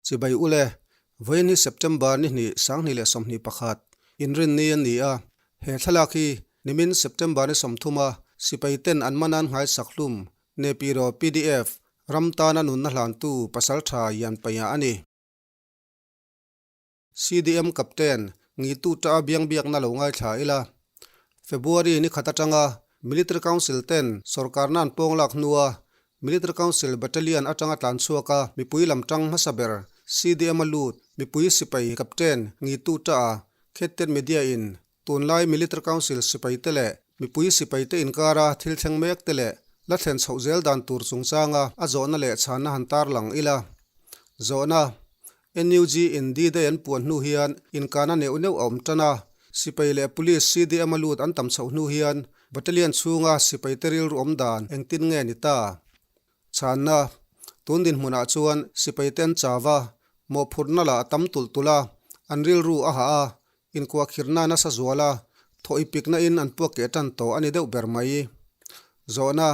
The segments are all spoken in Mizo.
Chibai ule, vawiin hi September ni hnih 2021, inrinni a ni a. He thlalak hi nimin September ni 30 a sipai ten an manan nghaisak hlum Nepiro pdf ram tana nunna hlantu pasaltha Yanpaia a ni. CDM Captain Ngitu ta biang biakna lo ngaithla ila. February ni khat atanga Military Council ten sorkar nan pawng lak hnua Military Council Battalion atanga tlan chhuak a mipui lam tang hmasa ber CDM a lut mipui sipai Captain Ngitu ta a Khettet Media in tunlai Military Council sipai te leh mipui sipai te inkara thil thleng mek te leh la thlen chhoh zel dan tur chungchanga a zawhna leh chhanna han tarlang ila. Zawhna. NUG in D-Day an puan hnu hian inkana neuh neuh a awm tan a, sipai leh police CDM a lut an tam chhoh hnu hian battalion chhunga sipai te rilru awm dan engtin nge ni ta? Chhanna, Tun dinhmunah chuan sipai te an chau a, mawhphurhna lah a tam tulh tulh a, an rilru a hah a, inkuahkhirhna nasa zual a, thaw ipikna in an puak keh tan tawh a ni deuh ber mai. Zawhna,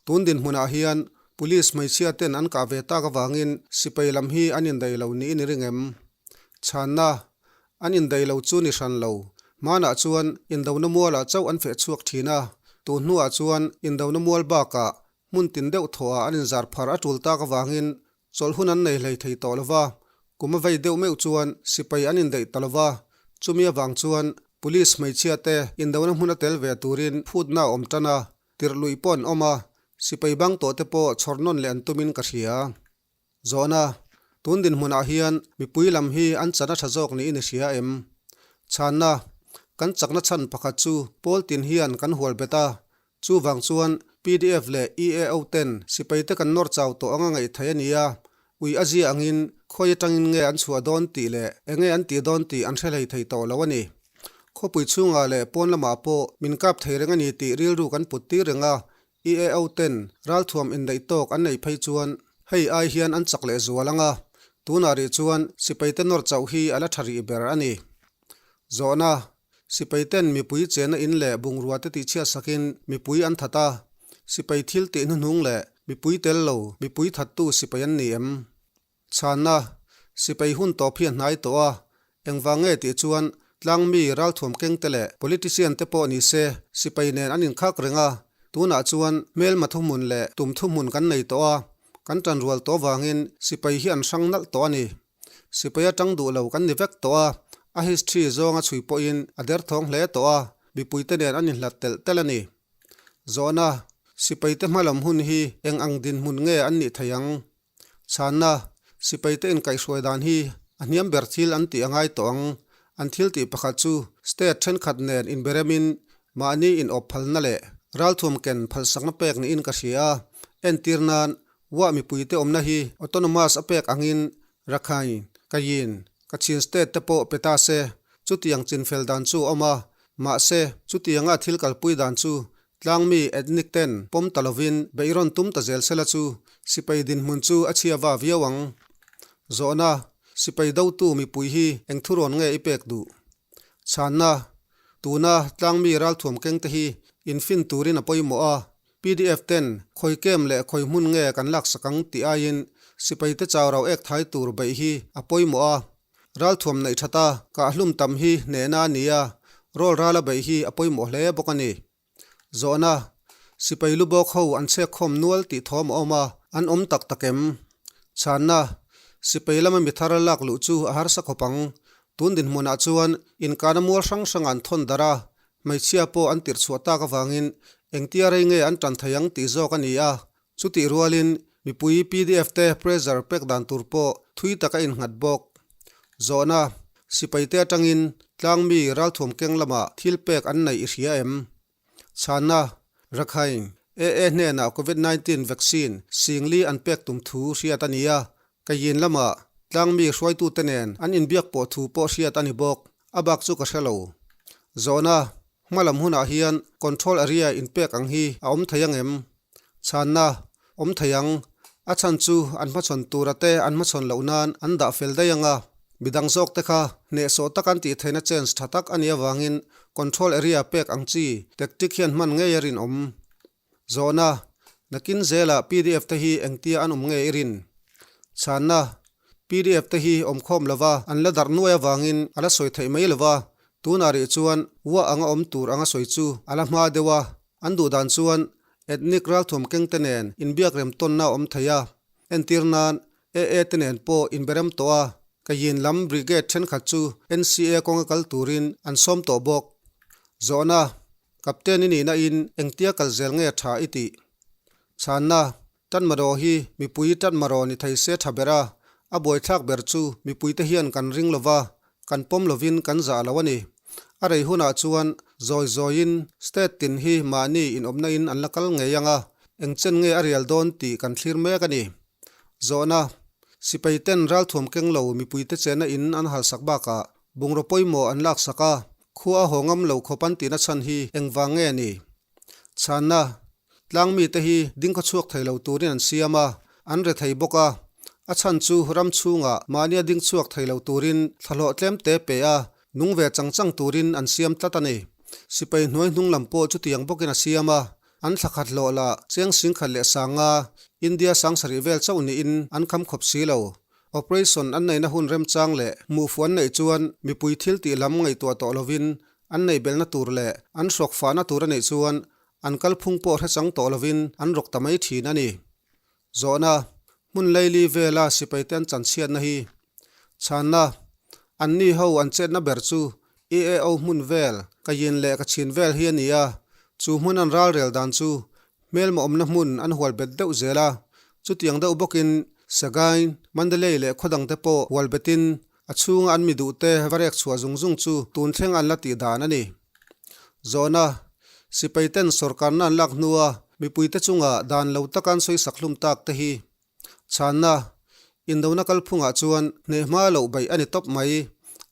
Tun dinhmunah hian Police hmeichhia ten an kah ve tak avangin sipai lam hi an indaih lo niin i ring em? Chhanna, An indaih lo chu ni hran lo. Hmanah chuan indona mualah chauh an feh chhuak thin a, tun hnuah chuan indona mual bakah hmun tin deuh thawhah an inzar phar a tul tak avangin Chawlh hun an nei hlei thei tawh lo va, kum a vei deuh meuh chuan sipai an indaih ta lo va, chumi avang chuan Police hmeichhia te indona hmun a tel ve turin phutna a awm tan a, tirh luih pawh an awm a, sipai bang tawh te pawh chhawr nawn leh an tumin ka hria. Zawhna, Tun dinhmunah hian mipui lam hi an chan a tha zawk niin i hria em? Chhanna, Kan chakna chhan pakhat chu pawl tin hian kan hual bet a, Chuvang chuan pdf leh EAO ten sipai te kan nawr chau tawh anga ngaih theih a ni a, ui a zia angin khawi atangin nge an chhuah dawn tih leh enge an tih dawn tih an hre hlei thei tawh lo a ni. Khawpui chhungah leh pawn lamah pawh min kap thei reng a ni tih rilru kan put tir reng a, EAO ten ralthuam indaih tawk an neih phei chuan hei ai hian an chak leh zual ang a, tunah rih chuan sipai te nawr chauh hi a la tha rih ber a ni. Zawhna. Sipai ten mipui chena in leh bungrua te tihchhiat sakin mipui an that a, sipai thil tih hnuhnung leh mipui tel lo mipui thattu sipai an ni em? Chhanna, Sipai hun tawp hi a hnai tawh a, engvang nge tih chuan tlangmi ralthuam keng te leh politician te pawh ni se sipai nen an inkhak reng a, tunah chuan hmelma thuhmun leh tum thuhmun kan nei tawh a, kan tanrual tawh vangin sipai hi an hrang nalh tawh a ni. Sipai atang duh lo kan ni vek tawh a, a history zawnga chhui pawhin a derthawng hle tawh a, mipuite nen an inhlat telh telh a ni. Zawhna, Sipaite hmalam hun hi eng ang dinhmun nge an nih thei ang? Chhanna, Sipaite inkaihhruai dan hi a hniam ber thil an tih a ngai tawh ang. An thil tih pakhat chu state thenkhat nen inberemin mahni inawp phalna leh ralthuam ken phalsakna pek niin ka hria a, entir nan Wah mipuite awmna hi autonomous a pek angin Rakhine, Kayin, Kachin state te pawh pe ta se, chutiang chinfel dan chu a awm a, mahse chutianga thil kalpui dan chu tlangmi ethnic ten pawm ta lovin beihrawn tum ta zel sela chu sipai dinhmun chu a chhia va viau ang. Zawhna, Sipai dotu mipui hi eng thurawn nge i pek duh? Chhanna, Tuna tlangmi ralthuam kengte hi infin turin a pawimawh a, Pdf ten khawi kem leh khawi hmun nge kan laksak ang tih aiin sipai te chau rau ek thai tur beih hi a pawimawh a, ralthuam neih that a, kahhlum tam hi hnehna a ni a, rawl rala beih hi a pawimawh hle bawk a ni. Zawhna, Sipai lu bawk ho an chhek khawm nual tih thawm a awm a, an awm tak tak em? Chhanna, Sipai lama mi thar lak luh chu a harsa khawp ang. Tun dinhmunah chuan inkana mual hrang hrang an thawn darh a, Hmeichhia pawh an tirh chhuah tak avangin engtia rei nge an tan thei ang tih zawk a ni a, chutih rualin mipui pdf te pressure pek dan tur pawh thui tak a innghat bawk. Zawhna, Sipaite atangin tlangmi ralthuam keng lamah thil pek an neih i hria em? Chhanna, Rakhine, AA hnenah Covid 19 vaccine singli an pek tum thu hriat a ni a, Kayin lamah tlangmi hruaitute nen an inbiak pawh thu pawh hriat a ni bawk. A bak chu ka hre lo. Zawhna, Hma lam hunah hian control area inpek ang hi a awm thei ang em? Chhanna, Awm thei ang. A chhan chu an hmachhawn tura te an hmachhawn loh nan an dah fel daih ang a. Midang zawk te kha hnehsawh tak an tih theihna chance tha tak a nih avangin control area pek ang chi tactic hian hman ngei a rinawm. Zawhna, Nakin zelah pdf te hi engtia an awm nge i rin? Chhanna, Pdf te hi awmkhawm lova an la darh nuai avangin a la sawi theih mai lova, tunah rih chuan ua anga awm tur anga sawi chu a la hma deuh a, an duh dan chuan ethnic ralthuam keng te nen inbiak rem tawnna a awm thei a, entir nan AA te nen pawh inberem tawh a, Kayin lam brigade thenkhat chu NCA kawnga kal turin an sawm tawh bawk. Zawhna, Captain i nihna in engtia kal zel nge tha i tih? Chhanna, Tanmaraw hi mipui tanmaraw ni thei se tha ber a, a buaithlak ber chu mipuite hian kan ring lova, kan pawm lovin kan zah lo a ni. A rei hunah chuan zawi zawiin state tin hi mahni inawmna in an la kal ngei ang a, eng chen nge a rial dawn tih kan thlir mek a ni. Zawhna, Sipai ten ralthuam keng lo mipuite chenna in an halsak bakah bungraw pawimawh an laksak a, khua a haw ngam lo khawp an tihna chhan hi engvang nge ni? Chhanna, Tlang mite hi ding khaw chhuak thei lo turin an siam a, an re thei bawk a. A chhan chu ram chhungah mahnia ding chhuak thei lo turin thlahlawh tlem te pe a, nung ve chang chang turin an siam tlat a ni. Sipai hnuai hnung lam pawh chutiang bawkin a siam a, an thla khat hlawh lah cheng singkhat leh sanga India sangsarih vel chauh niin an kham khawp si lo. Operation an neihna hun remchang leh hmuhfuh an neih chuan mipui thil tih lam ngaihtuah tawh lovin an neih belhna tur leh an hrawk fahna tur a neih chuan an kalphung pawh hrechang tawh lovin an rawk ta mai thin a ni. Zawhna, Hmun laili vela sipaite an chanchhiatna hi chhanna, Anni ho an chetna ber chu EAO hmun vel, ka yin leh ka chhin vel hi a ni a, chu hmun an ralrel dan chu hmelma awmna hmun an hual bet deuh zel a, chutiang deuh bawkin Sagaing, Mandalay leh khaw dangte pawh hual betin A chhunga an mi duhte va rek chhuah zung zung chu tun thleng an la tih dan a ni. Zawhna, Sipai ten sawrkarna an lak hnua mipuite chunga dan lo taka an sawi sak hlum tak te hi. Chhanna, Indona kalphungah chuan hneh hma loh beih a ni tawp mai.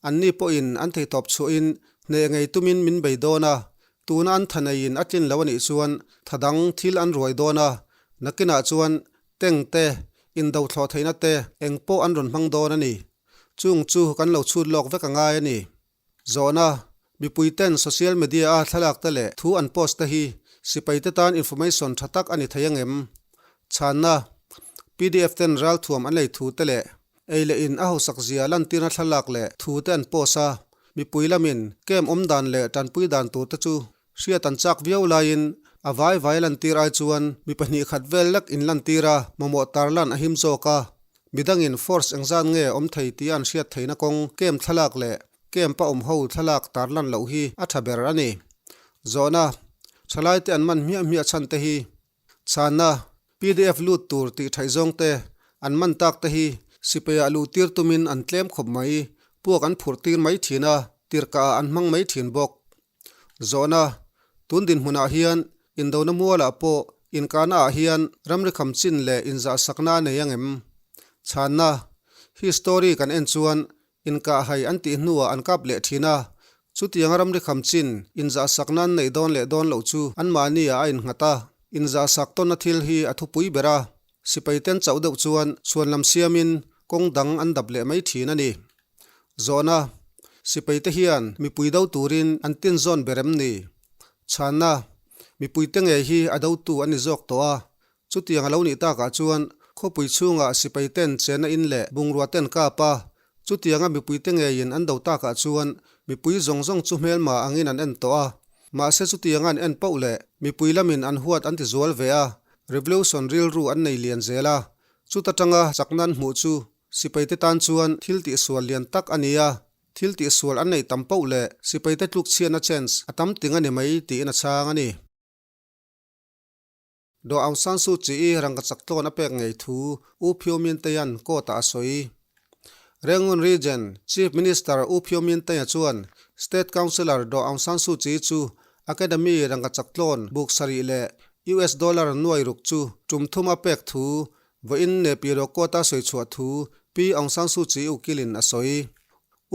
Anni pawhin an theitawp chhuahin hneh ngei tumin min bei dawn a, tuna an tha neiin a tlin lo a nih chuan tha dang thil an ruai dawn a, nakinah chuan Teng te, indo thlawh theihna te eng pawh an rawn hmang dawn a ni. Chung chu kan lo chhut lawk vek a ngai a ni. Zawhna, Mipui ten social media a thlalak te leh thu an post te hi sipai te tan information tha tak a ni thei angem? Chhanna, pdf ten ralthuam an lei thu te leh ei leh in a hausak zia lantirna thlalak leh thu te an post a, mipui lamin camp awm dan leh tanpui dan tur te chu Hriat an chak viau laiin a vai vai lantir ai chuan mi pahnih khat vel lek in lantir a, mamawh tarlan a him zawk a. Midangin force engzat nge awm thei tia an hriat theihna kawng camp thlalak leh camp a awm ho thlalak tarlan loh hi a tha ber a ni. Zawhna, Thalaite an man hmiah hmiah chhan te hi Chhanna, pdf lut tur tih thaih zawng te, an man tak te hi sipeiah luh tir tumin an tlem khawp mai, puak an phurh tir mai thin a, tirhkah ah an hmang mai thin bawk. Zawhna, Tun dinhmunah hian indona mualah pawh inkahna ah hian ramri kham chin leh inzahsakna a nei angem? Chhanna, History kan en chuan Inkah hai an tih hnuah an kap leh thin a, chutianga ramri kham chin inzahsak nan neih dawn leh dawn loh chu anmahni ah a innghat a, inzahsak tawnna thil hi a thupui ber a, sipai ten chauh deuh chuan chhuan lam siamin kawng dang an dap leh mai thin a ni. Zawhna, Sipai te hian mipui do turin an tin zawn ber em ni? Chhanna, Mipui te ngei hi a dotu an ni zawk tawh a, Chutiang a lo nih takah chuan khawpui chhungah sipai ten chenna in leh bungrua ten kap a, chutianga mipuite ngeiin an do takah chuan mipui zawng zawng chu hmelma angin an en tawh a. Mahse chutianga an en poh leh mipui lamin an huat an ti zual ve a, revolution rilru an nei lian zel a. Chuta tanga chakna an hmuh chu sipaite tan chuan thil tihsual lian tak a ni a, thil tihsual an neih tam poh leh sipaite tlukchhiatna chance a tam ting a ni mai tiin a chhang a ni. Daw Aung San Suu Kyi-i rangkachak tlawn a pek ngei thu U Phyo Min Teian court-ah a sawi. Rangoon Region Chief Minister U Phyo Min Teia chuan State Councillor Daw Aung San Suu Kyi chu Academy rangkachak tlawn buk sarih leh US dollar nuai ruk chu tum thum a pek thu vawiin Nepiro court-a sawi chhuah thu Pi Aung San Suu Kyi ukilin a sawi.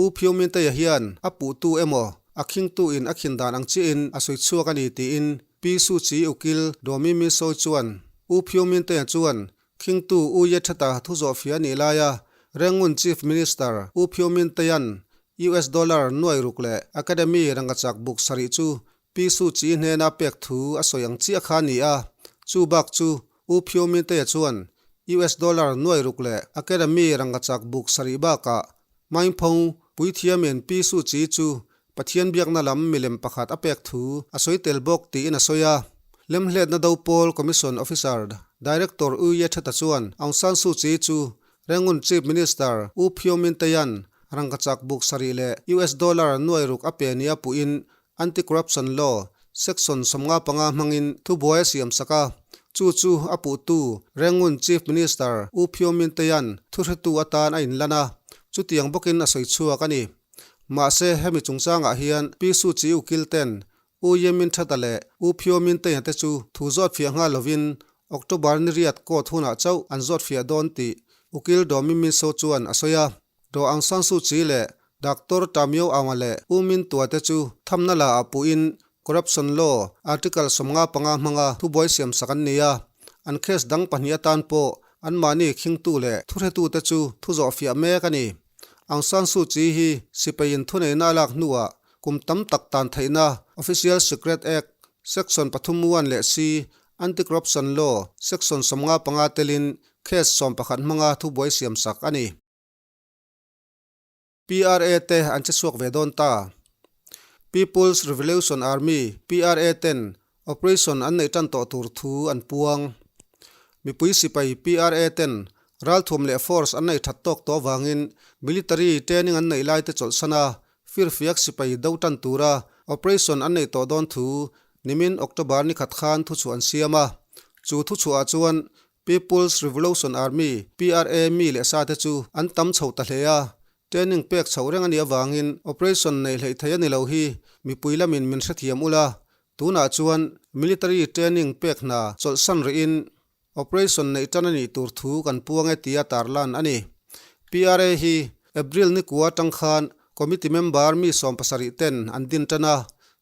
U Phyo Min Teia hian a puhtu emaw a khingtu-in a khin dan ang chiahin a sawi chhuak a ni tiin Pi Su Chi Ukil Domi Mi Sawi chuan U Phyo Min Teia chuan khingtu U Ye Thata thu zawhfia a nih laia Rangoon Chief Minister U Phyo Min Teia'n US dollar nuai ruk leh Academy rangkachak buk sarih chu Pi Su Chi hnena pek thu a sawi ang chiah kha a ni a, chu bak chu U Phyo Min Teia chuan US dollar nuai ruk leh Academy rangkachak buk sarih bakah Maingphong puithiamin Pi Suu Kyi chu Pathian biakna lam milem pakhat a pek thu a sawi tel bawk tiin a sawi a. Lemhletna do pawl Commission Officer Director U Ye Theta chuan Aung San Suu Kyi chu Rangoon Chief Minister U Phyo Min Tayan rangkachak buk sarih leh US dollar nuai ruk a pe nia puhin Anti-Corruption Law Section 55 hmangin thubuai a siam sak a, chu chu a puhtu Rangoon Chief Minister U Phyo Min Tayan thuhretu atan a inlan a, chutiang bawkin a sawi chhuak a ni. Mahse, hemi chungchangah hian Pi Suu Kyi ukil ten U Ye Min Thata leh U Phyo Min Taya te chu thu zawt fiah nghal lovin October ni riat court hunah chauh an zawt fiah dawn tih ukil Daw Min Min Soe chuan a sawi a. Daw Aung San Suu Kyi leh Doctor Ta Myo Aung-a leh U Min Tua te chu thamna la ah puhin Corruption Law Article 55 hmanga thubuai siam sak an ni a. An case dang pahnih atan pawh anmahni khingtu leh thuhretute chu thu zawh fiah mek a ni. Aung San Suu Kyi hi sipaiin thuneihna a lak hnuah kum tam tak tan theihna Official Secret Act, Section pathum one leh C, Anti-Corruption Law, Section 55 telin case 11 hmanga thubuai siam sak a ni. PRA te an che chhuak ve dawn ta. People's Revolution Army, PRA, ten Operation an neih tan tawh tur thu an puang. Mipui sipai PRA ten ralthuam leh force an nei that tawk tawh avangin military training an neih lai te chawlhsan a, firfiak sipai do tan tura operation an neih tawh dawn thu nimin October ni khat khan thuchhuah an siam a. Chu thuchhuah ah chuan People's Revolution Army, PRA, mi leh sa te chu an tam chho ta hle a, Training pek chhoh reng a nih avangin operation neih hleih thei a ni lo hi mipui lamin min hrethiam ula, tunah chuan military training pek hna chawlhsan rihin operation neih tan a nih tur thu kan puang e tia tarlan a ni. PRA hi April ni kua atang khan committee member mi 70 ten an din tan a,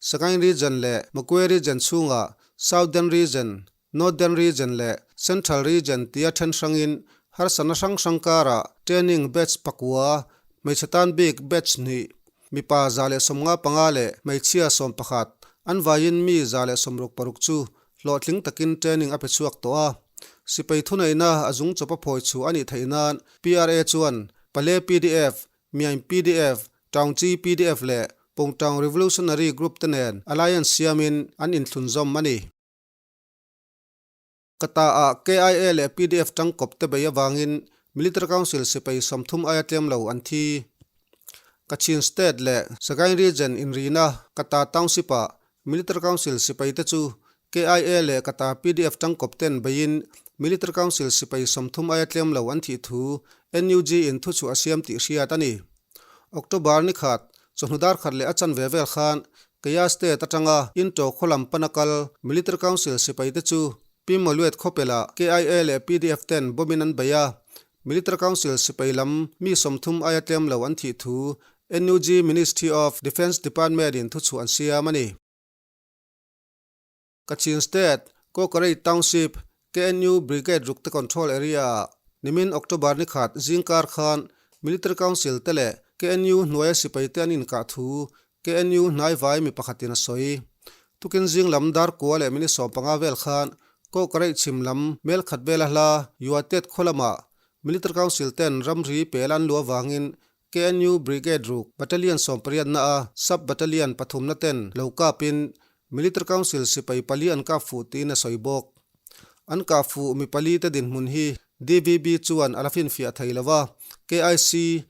Sagaing Region leh Magway Region chhungah Southern Region, Northern Region leh Central Region tia then hrangin harsatna hrang hrang karah training batch pakua, hmeichhe tan bik batch hnih, mipa 155 leh hmeichhia 11, an vaiin mi 166 chu hlawhtling takin training a pe chhuak tawh a. Sipai thuneihna a zung chawpa phawi chhuah a nih theih nan PRA chuan Pale pdf, Myaing pdf, Taungchi pdf leh Pongtaung Revolutionary Group te nen alliance siamin an inthlunzawm a ni. Kata-ah KIA leh pdf tangkawp te bei avangin Military Council sipai 30 aia tlem lo an thi. Kachin State leh Sagaing Region inrina Kata Township-ah Military Council sipai te chu KIA leh Kata pdf tangkawp ten beiin Military Council sipai 30 aia tlem lo an thih thu NUG in thuchhuah a siam tih hriat a ni. October ni khat, chawhnu dar khat leh a chanve vel khan Kaya State atanga Into khaw lam pana kal Military Council sipai te chu Pi Mawluet khawpela KIA leh pdf ten bomb in an bei a, Military Council sipai lam mi 30 aia tlem lo an thih thu NUG Ministry of Defence Department in thuchhuah an siam a ni. Kachin State, Kawkarei Township, KNU Brigade rukte control area-ah nimin October ni khat zingkar khan Military Council te leh KNU hnuaia sipai te an inkah thu KNU hnaivai mi pakhatin a sawi. Tukin zing lam dar kua leh minute 15 vel khan Kawkarei chhim lam mel khat vela hla Yuatet khaw lamah Military Council ten ramri pel an luah avangin KNU Brigade ruk Battalion 18 na a Sub Battalion pathumna ten lo kapin Military Council sipai pali an kap fuh tiin a sawi bawk. An kah fuh mi pali te dinhmun hi DVB chuan a la finfiah thei lo a, KIC,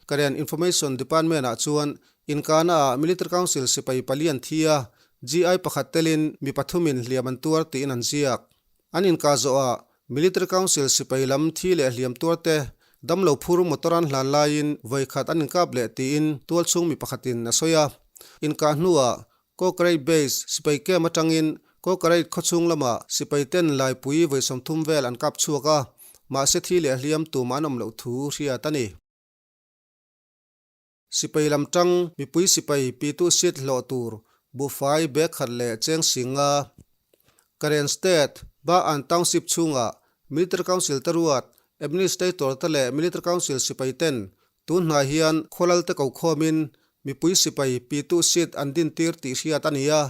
Karen Information Department ah chuan inkahna ah Military Council sipai pali an thi a, GI pakhat telin mi pathumin hliam an tuar tiin an ziak. An inkah zawhah Military Council sipai lam thi leh hliam tuar te damlo phur motor an hlan laiin vawikhat an inkap leh tiin tualchhung mi pakhatin a sawi a. Inkah hnuah Kawkarei Base sipai camp atangin Kawkarei khawchhung lamah sipai ten laipui vawi 30 vel an kap chhuak a, mahse thi leh hliam tum an awm loh thu hriat a ni. Sipai lam tang mipui sipai pitu seat hlawh tur buhfai bag khat leh cheng singa Karen State Ba-an Township chhungah Military Council te ruat Administrator te leh Military Council sipai ten Tun hnai hian khawlal te ko khawmin mipui sipai pitu seat an din tir tih hriat a ni a,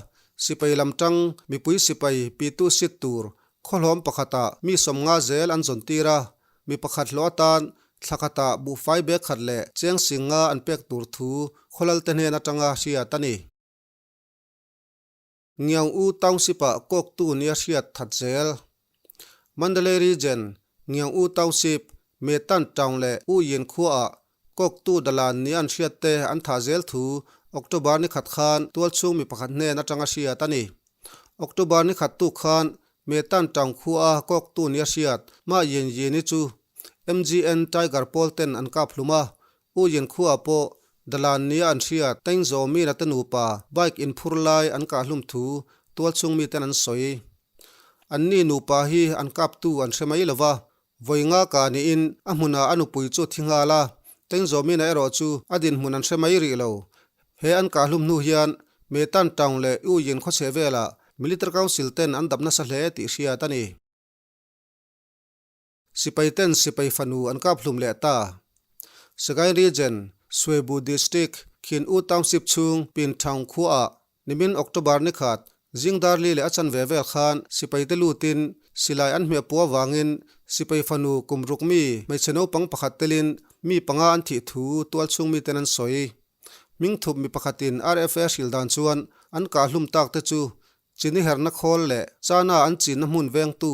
sipai lam tang mipui sipai pitu seat tur khawhlawm pakhatah mi 50 zel an zawn tir a. mi pakhat hlawh atan thla khatah buhfai bag khat leh cheng sing nga an pek tur thu khawlalte hnen atanga hriat a ni. Ngiang U Township-ah kawktu nia hriat that zel. Mandalay Region, Ngiang U Township, Metan Town leh U Yin khuaah kawktu dalan nia an hriat te an thah zel thu October ni khat khan tualchhung mi pakhat hnen atanga hriat a ni. October ni khat tuk khan Metan Town khuaa kawktu nia hriat Ma Yin Yin-i chu MGN Tiger pawl ten an kap hlum a, U Yin khuaah pawh Dalan nia an hriat Tengzaw Mina te nupa bike inphur lai an kah hlum thu tualchhung miten an sawi. Anni nupa hi an kaptu an hre mai lova, vawi nga kah niin a hmunah a nupui chu a thi nghal a, Tengzaw Mina erawh chu a dinhmun an hre mai rih lo. He an kah hlum hnu hian Metan Town leh U Yin khawchheh velah Military Council ten an dap nasa hle tih hriat a ni. Sipai ten sipai fanu an kap hlum leh ta. Sagaing Region, Swebu District, Khin U Township chhung Pin Thaung khuaah nimin October ni khat zingdar li leh a chanve vel khan sipai te lutin silai an hmeh puah avangin sipai fanu kum ruk mi hmeichhe naupang pakhat telin mi panga an thih thu tualchhung miten an sawi. Hmingthup mi pakhatin RFA hrilh dan chuan an kah hlum tak te chu Chini herna khawl leh Chana an chinna hmun vengtu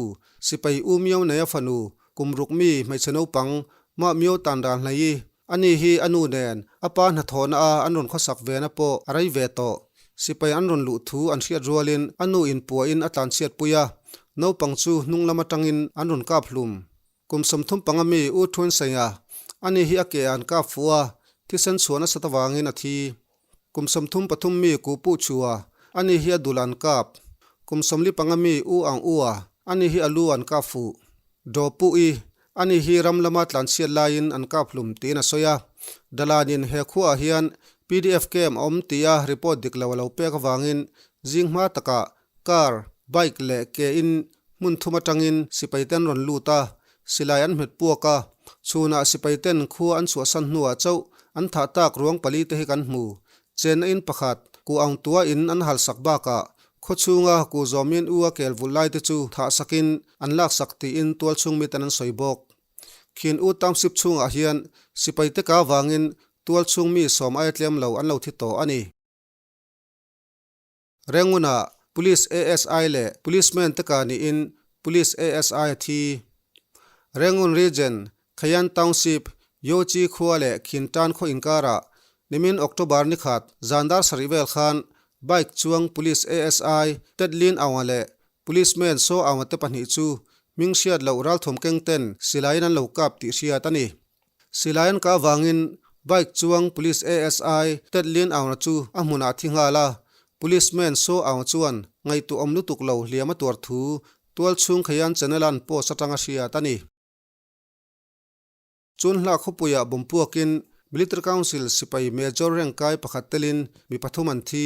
sipai U Myo neia fanu kum ruk mi hmeichhe naupang mah Myo tan ral hnai i ani hi a nu nen a pa hnathawhna a an rawn khawsak vena pawh a rei ve tawh. Sipai an rawn luh thu an hriat rualin a nu in puahin a tlanchhiat pui a, naupang chu hnung lam atangin an rawn kap hlum. Kum 35 mi U Thun Sengah ani hi a ke ah an kap fuh a, thisen chhuah nasat avangin a thi. Kum 33 mi Ku Pu Chua, ani hi a dul an kap. Kum 45 mi U Ang U a, ani hi a lu an kap fuh. Daw Pu I, ani hi ram lama tlanchhiat laiin an kap hlum tiin a sawi a. Dalanin he khuaah hian pdf camp a awm tia report dik lo a lo pek avangin zing hma takah car, bike leh ke in hmun thum atangin sipai ten rawn lut a, silai an hmet puak a, chhunah sipai ten khua an chhuahsan hnuah chauh an thah tak ruang pali te hi kan hmu. Chenna in pakhat, ku ang tua in an halsak bakah khaw chhunga ku zawmin u a kel vulh lai te chu thah sakin an laksak tiin tualchhung miten an sawi bawk. Khin U Township chhungah hian sipai te ka vangin tualchhung mi sawm aia tlem lo an lo thi tawh a ni. Rengunah Police ASI leh Policeman te kah niin Police ASI a thi. Rangoon Region, Khayan Township, Yochi khua leh Khintan khaw inkarah nimin October ni khat zan dar sarih vel khan bike chuang Police ASI Ted Lin Aung-a leh Policeman Saw Aung-a te pahnih chu hming hriat loh ralthawm keng ten silaiin an lo kap tih hriat a ni. Silai an kah avangin bike chuang Police ASI Ted Lin Aung-a chu a hmunah a thi nghal a, Policeman Saw Aung chuan ngaihtuahawm lutuk lo hliam a tuar thu tualchhung Khayan Channel-a an post atanga hriat a ni. Chun hla khawpuiah bawm puakin Military Council sipai Major rank kai pakhat telin mi pathum an thi.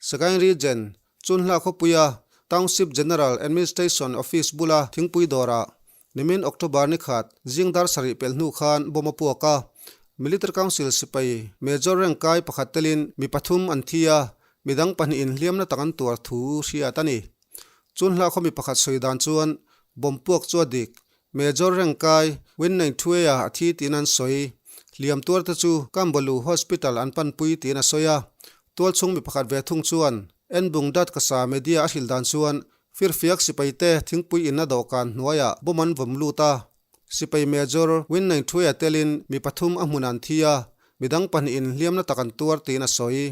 Sagaing Region, Chun hla khawpuia Township General Administration Office bula thingpui dawrah Nimin October ni khat zing dar sarih pelh hnu khan bomb a puak a, Military Council sipai Major rank kai pakhat telin mi pathum an thi a, midang pahnihin hliamna tak an tuar thu hriat a ni. Chun hla khaw mi pakhat sawi dan chuan bomb puak chu a dik, Major rank kai Win Naing Thueia a thi tiin an sawi. Hliam tuar te chu Kambalu Hospital an panpui tiin a sawi a, tualchhung mi pakhat ve thung chuan Enbung Dat Kasa Media a hrilh dan chuan Firfiak sipaite thingpui inna dawhkan hnuaiah bomb an vawm lut a, sipai Major Win Naing Thueia telin mi pathum a hmun an thi a, midang pahnihin hliamna tak an tuar tiin a sawi.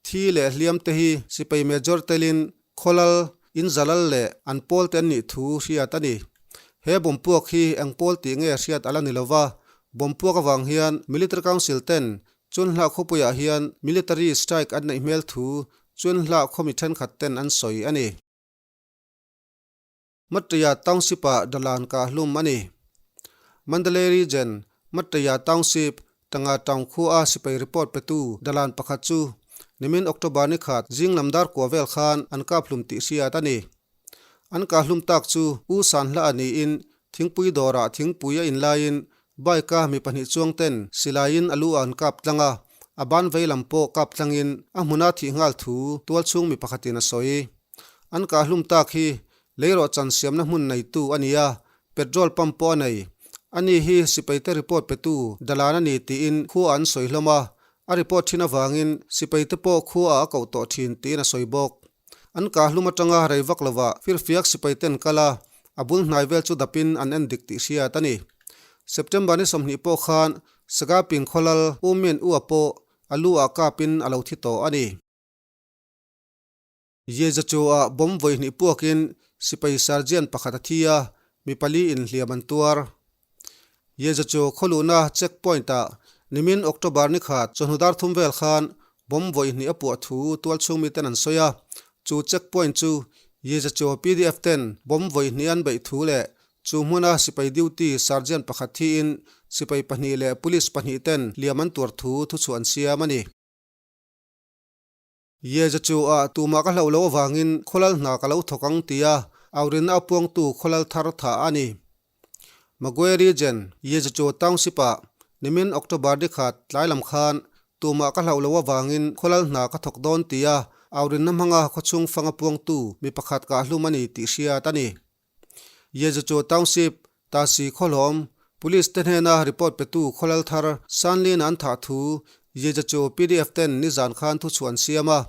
Thi leh hliam te hi sipai Major telin khawlal, inzalal leh an pawl te an nih thu hriat a ni. He bomb puak hi eng pawl tih nge hriat a la ni lova, bomb puak avang hian Military Council ten Chunhlah khawpuiah hian military strike an neih hmel thu Chunhlah khawmi thenkhat ten an sawi a ni. Matteya Township-ah Dalan kah hlum a ni. Mandalay Region, Matteya Township, Tanga Town khua a sipai report petu Dalan pakhat chu nimin October ni khat zing lam dar kua vel khan an kap hlum tih hriat a ni. An kah hlum tak chu U Sanhla a niin thingpui dawrah thingpui a inlaiin bike-a mi pahnih chuang ten silaiin a lu ah an kap tlang a, a ban vei lam pawh kap tlangin a hmuna thih nghal thu tualchhung mi pakhatin a sawi. An kah hlum tak hi leirawh chan siamna hmun neitu a ni a, petrol pump pawh a nei. Ani hi sipaite report petu Dalan a ni tiin khua an sawi hlawm a, a report thin avangin sipaite pawh khua a koh tawh thin tiin a sawi bawk. An kah hlum atanga rei vak lovah firfiak sipaiten kal a, a bul hnai vel chu dapin an en dik tih hriat a ni. September ni 20 pawh khan Sagaping khawlal U Min U a pawh a lu ah kapin a lo thi tawh a ni. Yeza chu ah bomb vawi hnih puakin sipai sergeant pakhat a thi a, mi pali in hliam an tuar. Yeza chu khawluhna check point ah nimin October ni khat chawhnu dar thum vel khan bomb vawi hnih a puah thu tualchhung miten an sawi a, chu check point chu Yeza chu pdf ten bomb vawi hnih an beih thu leh chu hmuna sipai duty sergeant pakhat thiin sipai pahnih leh police pahnih ten hliam an tuar thu thuchhuah an siam a ni. Yeza chu a tumah ka hlauh loh avangin khawlal hna ka lo thawk ang tia aurinna a puangtu khawlal thar tha a ni. Magwe Region, Yeza chu Township-ah nimin October ni khat tlai lam khan tumah ka hlauh loh avangin khawlal hna ka thawk dawn tia aurinna hmanga khawchhung fang a puangtu mi pakhat kahhlum a ni tih hriat a ni. Yezuchu Township, Tasi Khawhlawm, Police te hnena report petu khawlal thar Sanlin an thah thu Yezuchu pdf ten nizan khan thuchhuah an siam a.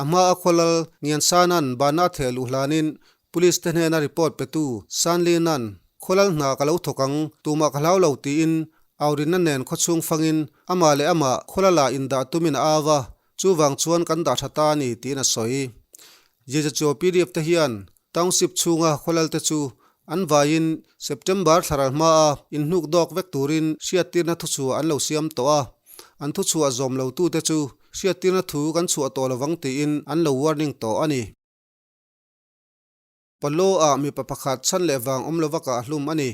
A hma a khawlal Ngiansanan bana a theh luh hlanin Police te hnena report petu Sanlin-a'n khawlal hna ka lo thawk ang, tumah ka hlau lo tiin aurinna nen khawchhung fangin amah leh amah khawlala indah tumin a au a, chuvang chuan kan dah tha ta a ni tiin a sawi. Jejacho pdf te hian Township chhunga khawlalte chu an vaiin September thlaral hmaa inhnuk dawk vek turin hriattirna thuchhuah an lo siam tawh a, an thuchhuah zawm lotute chu hriattirna thu kan chhuah tawh lovang tiin an lo warning tawh a ni. Palo-ah mipa pakhat chhan leh vang awm lova kah hlum a ni.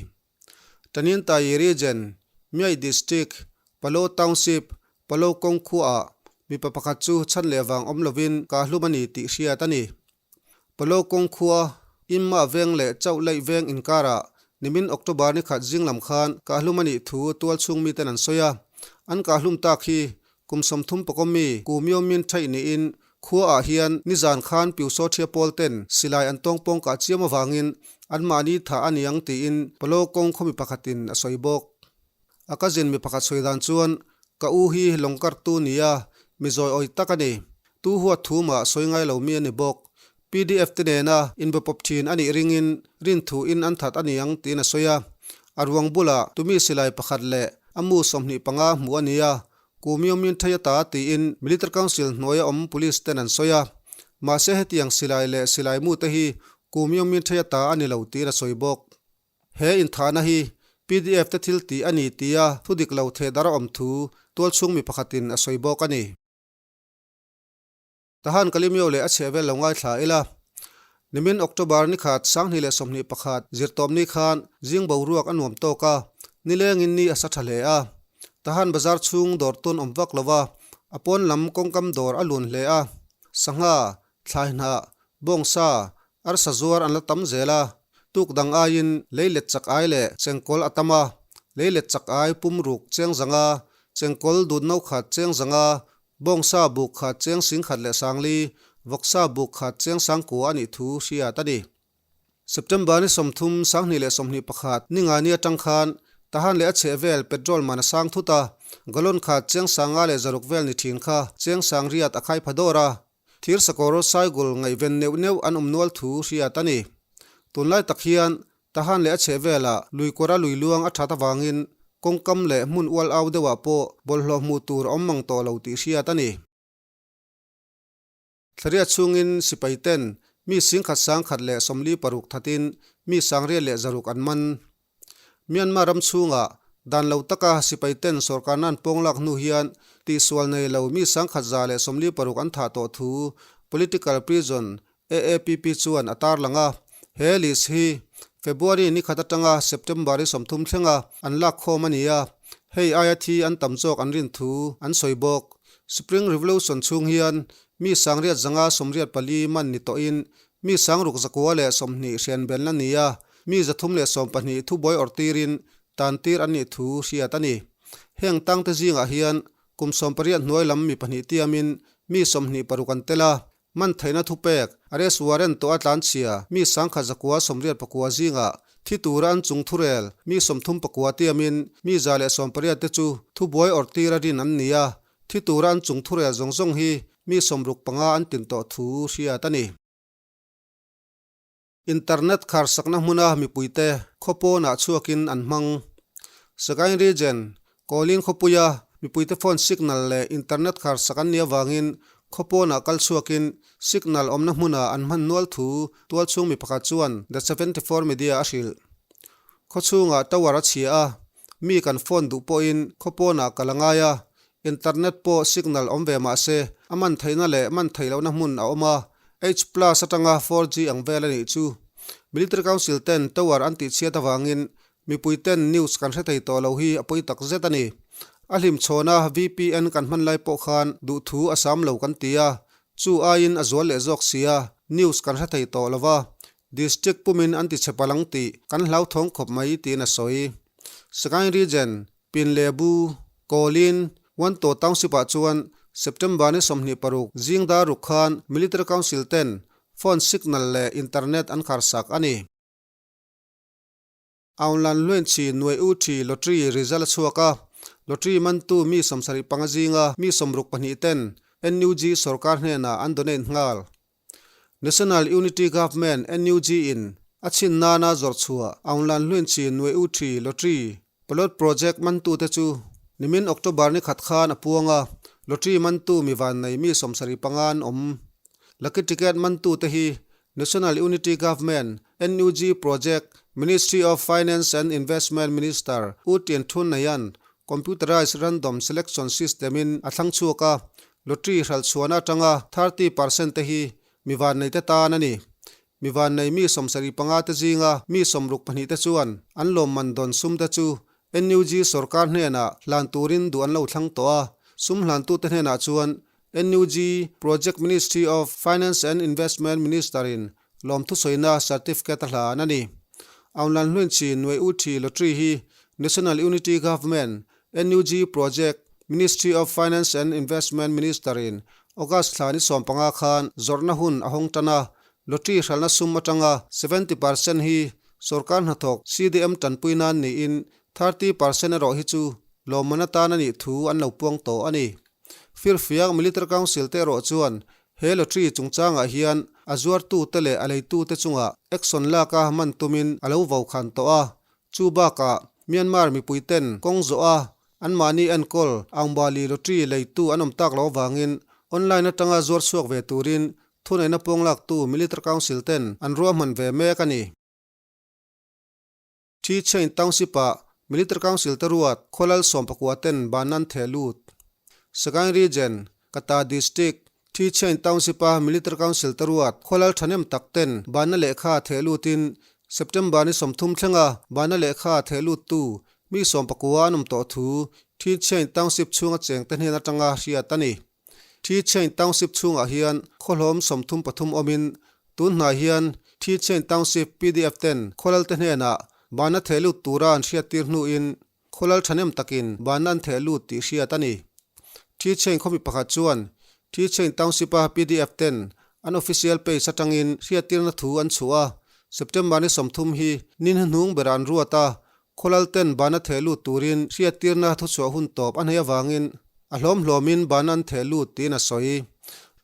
Taninthayi Region, Myai District, Palo Township, Palo kawng khuaah mipa pakhat chu chhan leh vang awm lovin kah hlum a ni tih hriat a ni. Palo kawng khua, Imma veng leh Chauh Laih veng inkarah nimin October ni khat zing lam khan kahhlum a nih thu tualchhung miten an sawi a. An kahhlum tak hi kum 30 pakawm mi Ku Myo Min Thaih niin khuaah hian nizan khan Piusaw Thia pawl ten silai an tawngpawng kah chiam avangin anmahni thah a niang tiin Palo kawng khaw mi pakhatin a sawi bawk. A cousin mi pakhat sawi dan chuan ka u hi lawngkartu nia mi zawi awi tak a ni. Tu huat thu mah sawi ngai lo mi a ni bawk. Pdf te nena inbepawp thin a nih ringin rin thu in an that a ni ang tiin a sawi a. A ruang bulah tumi silai pakhat leh a mu 25 hmuh a ni a, Kumiomin thei ata tiin Military Council hnuaia awm Police ten an sawi a. Mahse hetiang silai leh silai mu te hi Kumiomin thei ata a ni lo tiin a sawi bawk. He inthahna hi pdf te thil tih a ni tia thu dik lo thehdar a awm thu tualchhung mi pakhatin a sawi bawk a ni. Tahan Kalimio leh a chhehvel lo ngaithla ila. Nimin October ni khat 2021 zirtawpni khan zing boruak a nuam tawk a, nilengin ni a sa tha hle a. Tahan bazar chhung dawr tun awm vak lova, a pawn lam kawngkam dawr a lun hle a. Sangha, thlaihnah, bawngsa, arsa zuar an la tam zel a. Tuk dang aiin leilet chak ai leh chengkawl a tam a, leilet chak ai pumruk cheng zanga, chengkawl dut no khat cheng zanga, Bawngsa buk khat cheng sing khat leh sangli, vawksa buk khat cheng sangkua a nih thu hriat a ni. September ni 30, 2021 ni ngani atang khan Tahan leh a chheh vel petrol man a sang thut a, gallon khat cheng 506 vel ni thin kha cheng 800 a khai pha dawr a, thir sakawr saigul ngaihven neuh neuh an awm nual thu hriat a ni. Tunlai tak hian Tahan leh a chheh velah lui kawra lui luang a that avangin kawngkam leh hmun ual au deuhah pawh bawlhhlawh hmuh tur a awm mang tawh lo tih hriat a ni. Thlariat chhungin sipai ten mi 1146 thatin mi 606 an man. Myanmar ram chhungah dan lo taka sipai ten sawrkarna an pawng lak hnu hian tihsual nei lo mi 1146 an thah tawh thu political prison AAPP chuan a tarlang a, he list hi February ni khat atanga September i 30 thlenga an lak khawm a ni a, hei aia thi an tam zawk an rin thu an sawi bawk. Spring Revolution chhung hian mi 884 man ni tawhin mi 6,920 hrian belna ni a, mi 312 thubuai awrh tirin tan tir an nih thu hriat a ni. Heng tangte zingah hian kum 18 hnuai lam mi pahnih tiamin mi 26 an tel a, Man theihna thupek, arrest warrant tawh a tlanchhia mi 1189 zingah Thi tura an chung thurel mi 39 tiamin mi 118 te chu thubuai awrh tir a rin an ni a, thi tura an chung thurel zawng zawng hi mi 65 an tin tawh thu hriat a ni. Internet kharsakna hmuna mipuite khawpawnah chhuakin an hmang. Sagaing Region, Kawlin khawpuia mipuite phone signal leh internet kharsak an nih avangin khawpawnah kal chhuakin signal awmna hmuna an hman nual thu tualchhung mi pakhat chuan The 74 Media a hrilh. Khawchhungah tower a chhia a, mi kan phone duh pawhin khawpawnah kal a ngai a, Internet pawh signal awm ve mah se, a man theihna leh man theih lohna hmun a awm a, H plus atanga 4G ang vel a nih chu. Military Council ten tower an tihchhiat avangin mipui ten news kan hre thei tawh lo hi a pawi tak zet a ni. A hlimchhawna VPN kan hman lai pawh khan duhthu a sam lo kan ti a, chu aiin a zual leh zawk sia, news kan hre thei tawh lo va, District pumin an tichhe palh ang tih kan hlauthawng khawp mai tiin a sawi. Sagaing Region Pinlebu, Kawlin, Wanto Township-ah chuan September ni 26 zing dar ruk khan Military Council ten phone signal leh internet an kharsak a ni. Aunglan Luenchi Nuai U Thi Lottery result a chhuak a, lottery mantu mi 75 zinga mi 62 ten NUG sorkar hnenah an donate nghal. National Unity Government, NUG, in a chhin nana zawrh chhuah Aunglan Hluinchi Nuai U Thi Lottery Pilot Project mantute chu nimin October ni khat khan a puang a, lottery mantu mi vannei mi 75 an awm. Lucky ticket mantute hi National Unity Government, NUG, Project, Ministry of Finance and Investment Minister U Tien Htun Nayan Computerized Random Selection System in a thlang chhuak a, Lottery hralh chhuahna atanga 30% te hi mi vannei te tan a ni. Mi vannei mi 75 te zinga mi 62 te chuan an lawmman dawn sum te chu NUG sorkar hnenah hlan turin duh an lo thlang tawh a, sum hlantute hnenah chuan NUG Project Ministry of Finance and Investment Minister in lawmthusawiina certificate a hlan a ni. Aunglan Hluinchi Nuai U Thi Lottery hi National Unity Government NUG Project, Ministry of Finance and Investment Minister in August thla ni 15 khan zawrhna hun a hawng tan a, lottery hralhna sum atanga 70% hi sorkar hnathawk CDM tanpui nan niin 30% erawh hi chu lawmman atan a nih thu an lo puang tawh a ni. Firfiak Military Council te erawh chuan he lottery chungchangah hian a zuartute leh a leitute chungah action lak a man tumin a lo vokhan tawh a, Chu bakah Myanmar mipui ten kawng zawh a anmahni enkawl Aungbali lottery leitu an awm tak loh avangin online atanga zuar chhuak ve turin thuneihna pawng laktu Military Council ten an ruahman ve mek a ni. Thi Chain Township-ah Military Council te ruat khawlal 19 ten ban an theh lut. Sagaing Region, Kata District, Thi Chain Township-a Military Council te ruat khawlal thahnem tak ten banna lehkha theh lutin September ni 30 thlenga banna lehkha theh luttu mi 19 an awm tawh thu Thi Chain Township chhunga chengte hnen atanga hriat a ni. Thi Chain Township chhungah hian khawhlawm 33 awmin tun hnai hian Thi Chain Township PDF ten khawlalte hnenah banna theh lut tura an hriattir hnuin Khawlal thahnem takin banna an theh lut tih hriat a ni. Thi Chain khawmi pakhat chuan Thi Chain Township-a PDF ten an official page atangin hriattirna thu an chhuah a, September ni 30 hi ni hnuhnung berah an ruat a, khawlal ten banna theh lut turin hriattirna thuchhuah hun tawp a hneih avangin a hlawm hlawmin banna an theh lut tiin a sawi.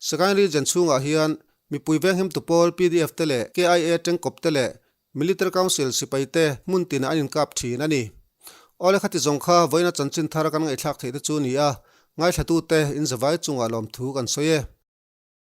Sagaing Region chhungah hian mipui venghimtu pawl PDF te leh KIA tengkawp te leh Military Council sipai te hmun tinah an inkap thin a ni. Awle khati zawng kha vawiina chanchin thar kan ngaihthlak theih te chu ni a, ngaithlatute in zavai chungah lawmthu kan sawi e.